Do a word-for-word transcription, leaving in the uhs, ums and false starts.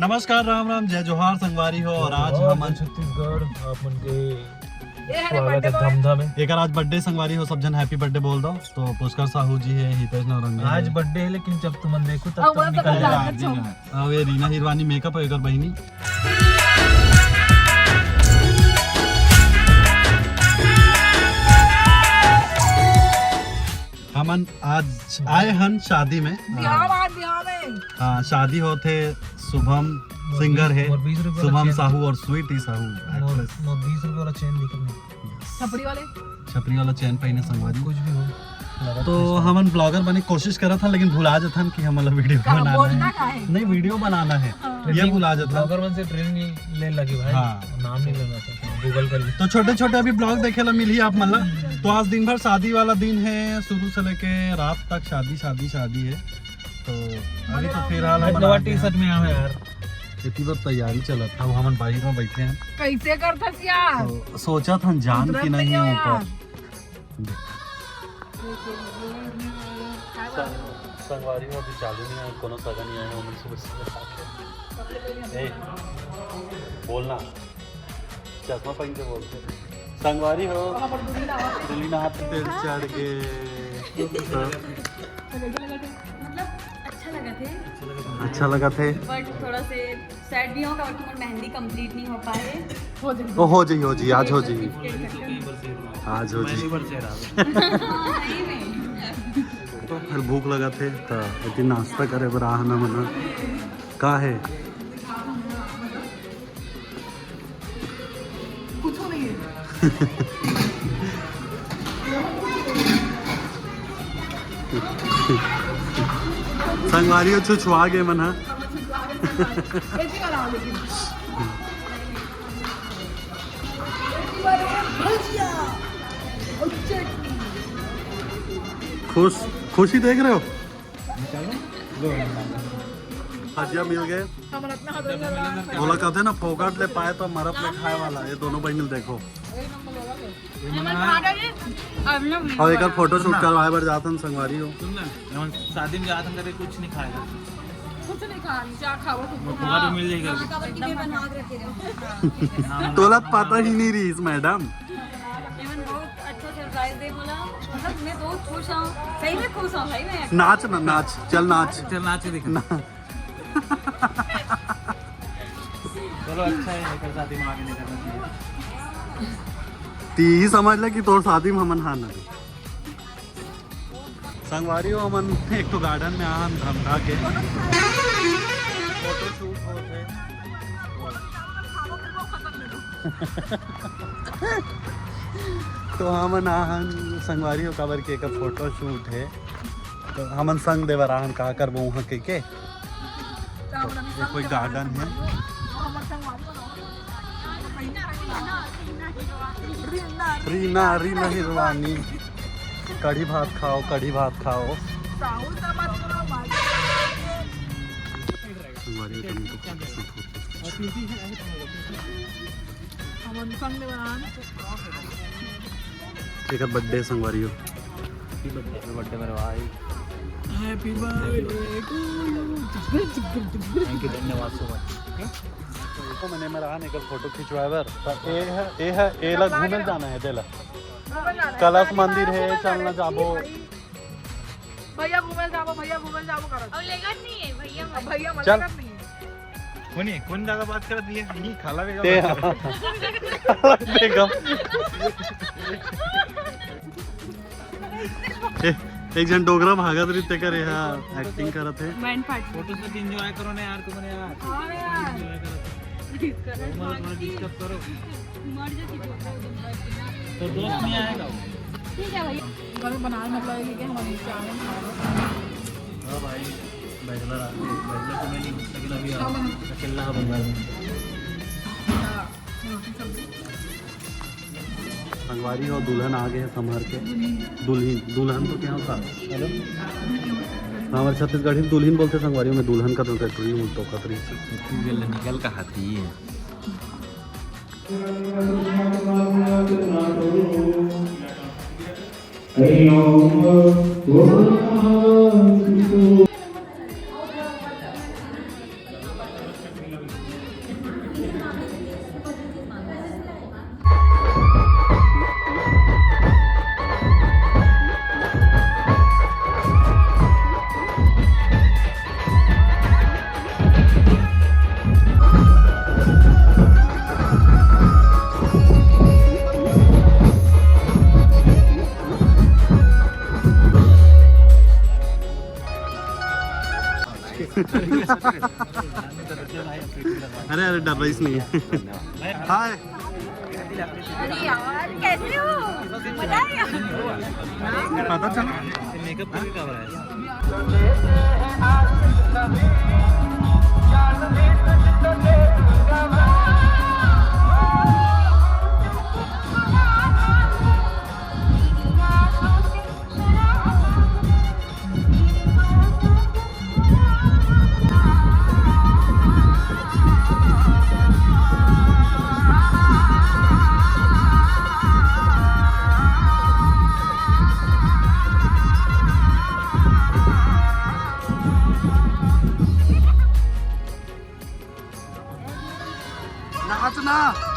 नमस्कार, राम राम, जय जोहार संगवारी हो। और आज हमन छत्तीसगढ़ आप मन के स्वागत है धमधा में। एकर आज बर्थडे संगवारी हो, सब झन हैप्पी बर्थडे बोल दो। तो पुष्कर साहू जी है, हितेश नौरंगी आज है। बर्थडे है, लेकिन जब तुमन देखो तब अउ तक वो निकल सब जाएगा। रात अब ये रीना हिरवानी मेकअप है एकर बहिनी। हमन आज आए हन शादी में। बिहाव आज बिहाव में। हाँ, शादी होथे शुभम मोर सिंगर बीस, है, मोर बीस रुपये वाला शुभम चेन। साहू और स्वीटी साहू मोर, एक्ट्रेस। मोर बीस रुपये वाला चेन दिख रहा है। छपरी वाले। छपरी वाला चेन पहने संगवारी। कुछ भी हो। तो हमन ब्लॉगर बने कोशिश करत हन, लेकिन भुला जथन कि हमन ला वीडियो का बनाना बोलना है। का है? नहीं, वीडियो बनाना है, हाँ। ये भुला जथन। ब्लॉगर मन से ट्रेनिंग ले लगे भाई। हाँ। नाम नहीं लेना था, गूगल कर ले। तो छोटे छोटे अभी ब्लॉग देखे ला मिलही आप मन ला। तो आज दिन भर शादी वाला दिन है, शुरू से लेके रात तक शादी, शादी, शादी है। तो अभी तो फिलहाल हमन आ गए हैं। टी शर्ट में आवे यार। इतनी बार तैयारी चलत था, हमन बाहर में बैठे हैं। कैसे करथस यार? तो सोचा था जान उतरत कि नहीं नहीं है ऊपर। यार। संग-, संगवारी में अभी चालू नहीं है, कोनो सगा नहीं आया, हमन सुबह सुबह आके। ए, बोलना, चश्मा पहन के बोलते। संगवारी हो, दुल्हिन हाथ पे चढ़ के। मतलब अच्छा लगा थे। अच्छा लगा थे। बट थोड़ा से सैड भी होगा, बाकी मोर मेहंदी कंप्लीट नहीं हो पाए। ओ, हो जाई, हो जाई, आज हो जाई। आज हो जाई। सही में। तो फिर भूख लगा थे, तो इतनी नाश्ता करे बर आहन हमन। का है? कुछ नहीं है। संगवारी हो, छुछुआ गे मन हा। खुश, खुशी देख रहे हो? भजिया मिल गए। बोला कहते ना, फोकट ले पाए तो मरत ले खाए वाला। ये दोनों बहन देखो। और एक फोटो शूट करवाए बर जातन संगवारी हो। सुन ना, शादी में जातन करे कुछ नहीं खाएगा। कुछ नहीं खा, क्या खाओ? वो फोकट में मिल जाएगा। तोला पता ही नहीं रही इस मैडम। एमन बहुत अच्छा सरप्राइज दे बोला, मतलब मैं बहुत खुश हूँ, सही में खुश हूँ भाई मैं। नाच ना, नाच, चल नाच। चल नाच के दिखा। ना। चलो अच्छा है, एकर शादी में आगे नहीं करना चाहिए। ती ही समझ ले कि तोर शादी में हमन हा ना। संगवारी हो, हमन एक तो गार्डन में आहन धमधा के फोटो शूट होत है। तो हमन आहन संगवारी हो, काबर के एक फोटो शूट है, तो हमन संग देवर आहन का करबो वहाँ के, के? ये कोई गार्डन है। रीना, रीना हिरवानी। कढ़ी भात खाओ, कढ़ी भात खाओ। हमारे कमेंट को। एकर बर्थडे संगवारी हो। हैप्पी बर्थडे, हैप्पी बर्थडे मेरे भाई। Happy birthday to you। Thank you, धन्यवाद so much। तो मैंने मेरा आने का फोटो खिंचवाए बर, तो ए है, ए है, ए ला घूमे जाना है, देला। कलश मंदिर है, चलना जाबो। भैया घूमे जाबो, भैया घूमे जाबो करत। अब लेगत नहीं है भैया अब मन। भैया मन चल। लेगत नहीं है। कोनी, कोन ज्यादा बात करत है? ये खाला बेगम ते बात करत है। बेगम। ए, एक जन डोगरा भागत रहिथे करे, हाँ, एक्टिंग करत है। Band party. Photo shoot enjoy करो ना यार, तुमने यार। हाँ यार। एंजॉय करो। डिस्टर्ब करो। मर जाती फोटो। तो दोस्त नहीं आएगा वो। ठीक है भैया। घर में बनाए मतलब है कि हमारे नीचे आने में। हाँ भाई, बैचलर आदमी, बैचलर तो मैं नहीं हूँ, लेकिन अभी हाँ, बना। अकेला है बंगाल में। हाँ, रोटी सब्जी। संगवारी और दुल्हन आ गए हैं संभार के। दुल्हन, दुल्हन तो क्या होता? हेलो? हाँ, हमारे छत्तीसगढ़ी में दुल्हन बोलते संगवारी में, दुल्हन का तो कटरी उल्टो कतरी। छत्तीसगढ़ ले निकल का हाथी है। हरि ओम। अरे अरे, डर रही नहीं है। हाय। अरे यार, कैसे हो? मजा आया। पता चला। मेकअप करके क्या हो रहा है? नाचना।